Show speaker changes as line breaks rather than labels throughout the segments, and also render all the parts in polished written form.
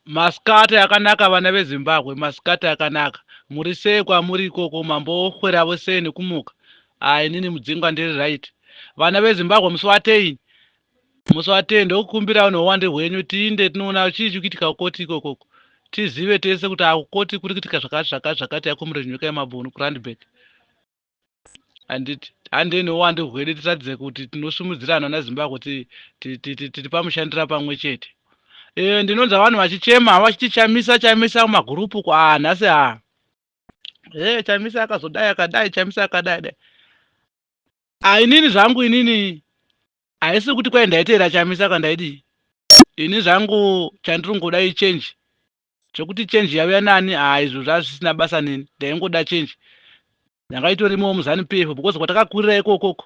Masikati akanaka vana veZimbabwe, masikati akanaka. Muri sei kwamuri ikoko, mambosweravo sei nekumuka? Ah, inini Mudzingwa ndiri right. Vana veZimbabwe musi wa 10, musi wa 10 ndokukumbirawo neuwandi hwenyu tiinde tinoona chii chiri kuitika kukoti ikokoko. Tizive tese kuti akukoti kuri kuitika zvakati zvakati zvakati yakomureni nyoka yemabhunu kuRandburg. Handiti handei neuwandu hwedu tiratidze kuti tinosumudzirana naZimbabwe kuti tiri pamushandira pamwe chete. E, ndinonzwa vanhu vachichema vachiti Chamisa Chamisa kumagurupu ko ah nhasi ah. E, Chamisa akazodai akadai Chamisa akadai dai. Ah, inini zvangu inini haisi kuti kwai ndaiteera Chamisa kana ndaidii. Ini zvangu chandiri kungoda ichange. Zvekuti change yauya nani haa izvo zvazvisina basa neni ndaingoda change yanga itorimo muzanu PF because kwatakakurira ikokoko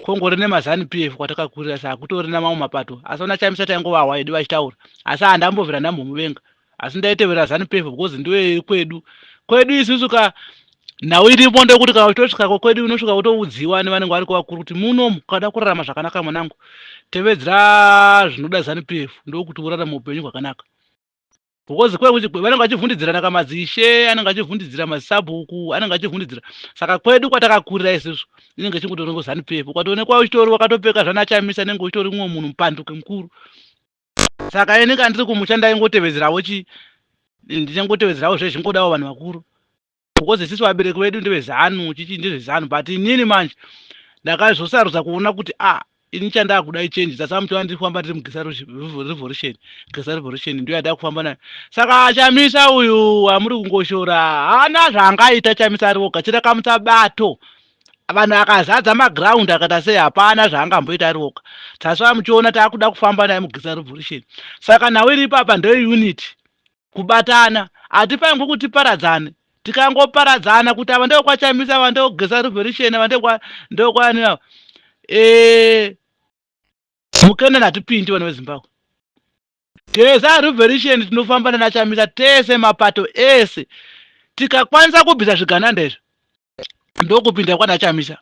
kongori nemazanu PF kwatakakurira saka kutorina mamwe mapato asi vana Chamisa taingovahwa hedu vachitaura asi handambobvira ndambomuvenga asi ndaitevera zanu PF because ndiyo iri kwedu kwedu isusu ka nhau iripo ndekuti kana uchitosvikako kwedu unosvika wotoudziwa nevanenge variko vakuru kuti munomu ukada kurarama zvakanaka mwanangu tevedzera zvinoda zanu PF ndokuti urarame upenyu hwakanaka because kwekuti vanenge vachivhundidzirana ka madzishe anenge achivhundidzira masabhuku anenge achivhundidzira saka kwedu kwatakakurira isusu inenge ichingotoringo zanu PF ukatoonekwa uchitori wakatopfeka zvanachamisa nenge uchitori mumwe munhu mupanduke mukuru saka ini kandiri kumusha ndaingotevedzerawo chi ndichangotevedzawo zvezvingodawo vanhu vakuru because isusu vabereki vedu ndevezanu chichi ndezvezanu but inini manje ndakazosarudza kuona kuti a ah, ini chandakuda ichange sasa muchiona ndiri kufamba ndiri mugesa revolution gesa revolution ndiyo yandava kufamba nayo saka Chamisa uyu wamuri kungoshora haana zvaangaita Chamisa ari woga chirakamutsa bato vanhu akazadza maground akaita sei hapana zvaangamboita ari woga sasa muchiona taakuda kufamba naye mugesa revolution saka nhau iri ipapa ndeyeunity Kubatana. Hatifanirwi kuti tiparadzane. Tikangoparadzana kuti ava ndekwaChamisa, ava ndekugeza revolution, ava ndekwa ndekwani ava. Eh muKenani hatipindi vana veZimbabwe. Geza revolution tinofamba nanaChamisa tese mapato ese. Tikakwanisa kubvisa zvigananda izvi ndokupinda kwana Chamisa.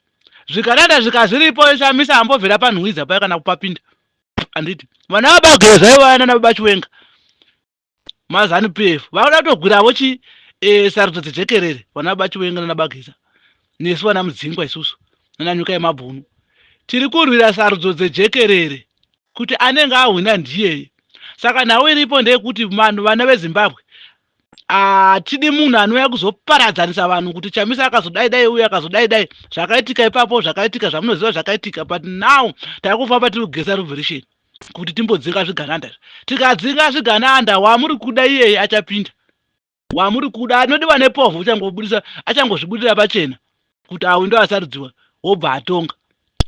Zvigananda zvikazviripo Chamisa ambobvira panhuhwidza paya kana kupapinda. Handiti vana vabageza ivaya nana baba Chiwenga mazanu PF vakuda kutogwiravo chi e, sarudzo dzejekerere vana baChiwenga nana baGeza nesu vana Mudzingwa isusu nana Nyuka yemabhunu tiri kurwira sarudzo dzejekerere kuti anenge ahwina ndiyeye saka nhau iripo ndeyekuti vanhu vana veZimbabwe hatidi munhu anouya kuzoparadzanisa vanhu kuti Chamisa akazodai dai uyu akazodai dai zvakaitika ipapo zvakaitika zvamunoziva zvakaitika but now takufamba tiri kugeza revolution kuti timbodzinga zvigananda tikadzinga zvigananda wamuri kuda iyeye achapinda wamuri kuda anodiwa nepovho uchangobudisa achangozvibudira pachena kuti awu ndo asarudziwa wobva atonga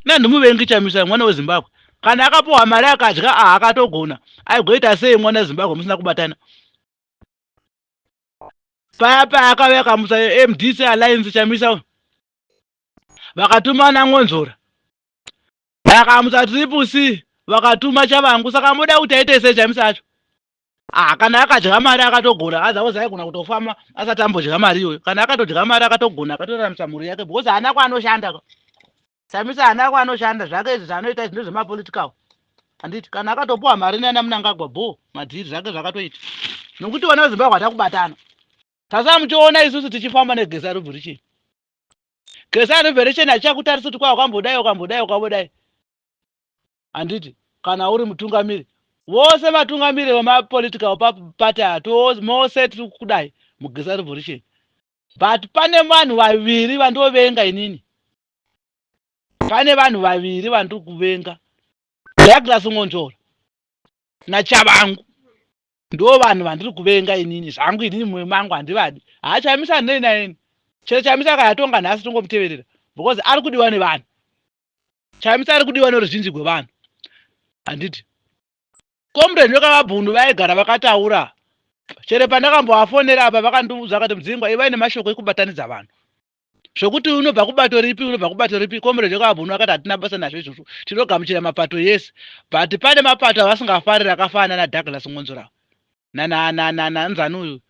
nandimuvengi Chamisa mwana weZimbabwe kana akapiwa mari akadya aha akatogona aigoita sei mwana weZimbabwe musina kubatana paya paya akauya akamusa MDC Alliance Chamisa vakatuma naNgonzora akamutsa Triple C vakatuma Chavangu saka moda kuti aite sei Chamisa acho ah, kana akadya mari akatogona otherwise aigona kutofamba asati ambodya mari iyoyo kana akatodya mari akatogona akatoraramisa mhuri yake because haana kwaanoshanda Chamisa haana kwaanoshanda zvake izvi zvaanoita izvi ndezvemapolitical handiti kana akatopuwa mari nana Munangagwa bo madhiri zvake zvakatoita nokuti vana veZimbabwe hatakubatana sasa muchiona isusu tichifamba negesa revolution gesa revolution hachichakutarisa kuti kwa wakambodai wakambodai wakambodai handiti kana uri mutungamiri vose vatungamiri vemapolitical party aya mose tiri kudai mugesa revolution but pane vanhu vaviri vandovenga inini pane vanhu vaviri vandiri kuvenga Douglas Ngonzora naChavangu ndo vanhu vandiri kuvenga inini zvangu inini mumwe mangu handivadi haaChamisa nei naini chero Chamisa akayatonga nhasi tongomuteverera because ari kudiwa nevanhu Chamisa ari kudiwa neruzhinji gwevanhu handiti comrade vekavabhunu vaigara vakataura chere pandakambovafonera apa vakandiudza vakati Mudzingwa ivai nemashoko ekubatanidza vanhu zvokuti unobva kubato ripi unobva kubato ripi comrade vekavabhunu vakati hatina basa nazvo izvozvo tinogamuchira mapato yese but pane mapato avasingafariri akafanana naDouglas Ngonzora nanzani uyu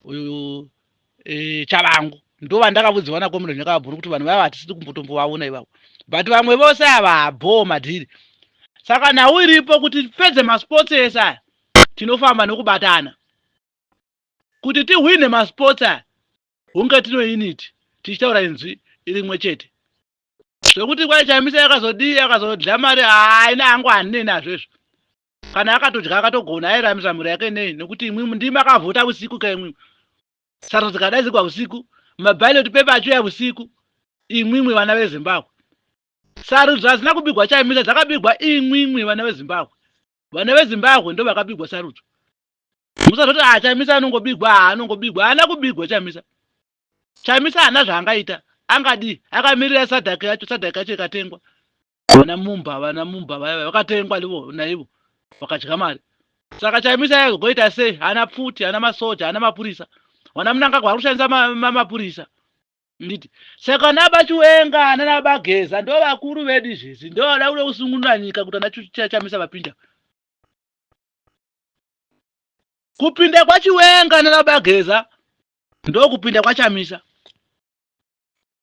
uyu e, Chavangu ndo vandakavudziwa nacomrade Nyakavabhunu kuti vanhu vava hatisiri kumbotombovaona ivavo but vamwe vose ava habhoo madhiri saka nhau iripo kuti tipedze masports ese aya Tinofamba nokubatana kuti tihwine masports aya, hunge tino unity, tichitaura inzwi rimwe chete. Zvekuti kwai Chamisa yakazodii, akazodya mari, haina hangu, handinei nazvo izvo. Kana akatodya, akatogona, airamisa mhuri yake nei? Nekuti imwimwi ndimi akavhota usiku ka, imwimwi sarudzo dzikadaidzirwa usiku, maballot paper achiuya usiku, imwimwi vana veZimbabwe. Sarudzo hadzina kubigwa Chamisa, dzakabigwa imwimwi vana veZimbabwe. Vana veZimbabwe ndo vakabigwa sarudzo. Musazoti a ah, Chamisa anongobigwa, haanongobigwa. Haana kubigwa Chamisa. Chamisa haana zvaangaita, angadii? Akamirira SADC yacho, SADC yacho ikatengwa. Vana Mumba, vana Mumba vaya vakatengwa livo naivo, vakadya mari. Saka Chamisa yazogoita sei? Haana pfuti, haana masoja, haana mapurisa. Vana Mnangagwa vari kushandisa mapurisa, nditi? Saka nabaChiwenga nanabaGeza ndo vakuru vedu izvezvi, ndo vada kuda kusunungura nyika kuti ana Chamisa vapinda. Kupinda kwaChiwenga nanabaGeza ndokupinda kwaChamisa.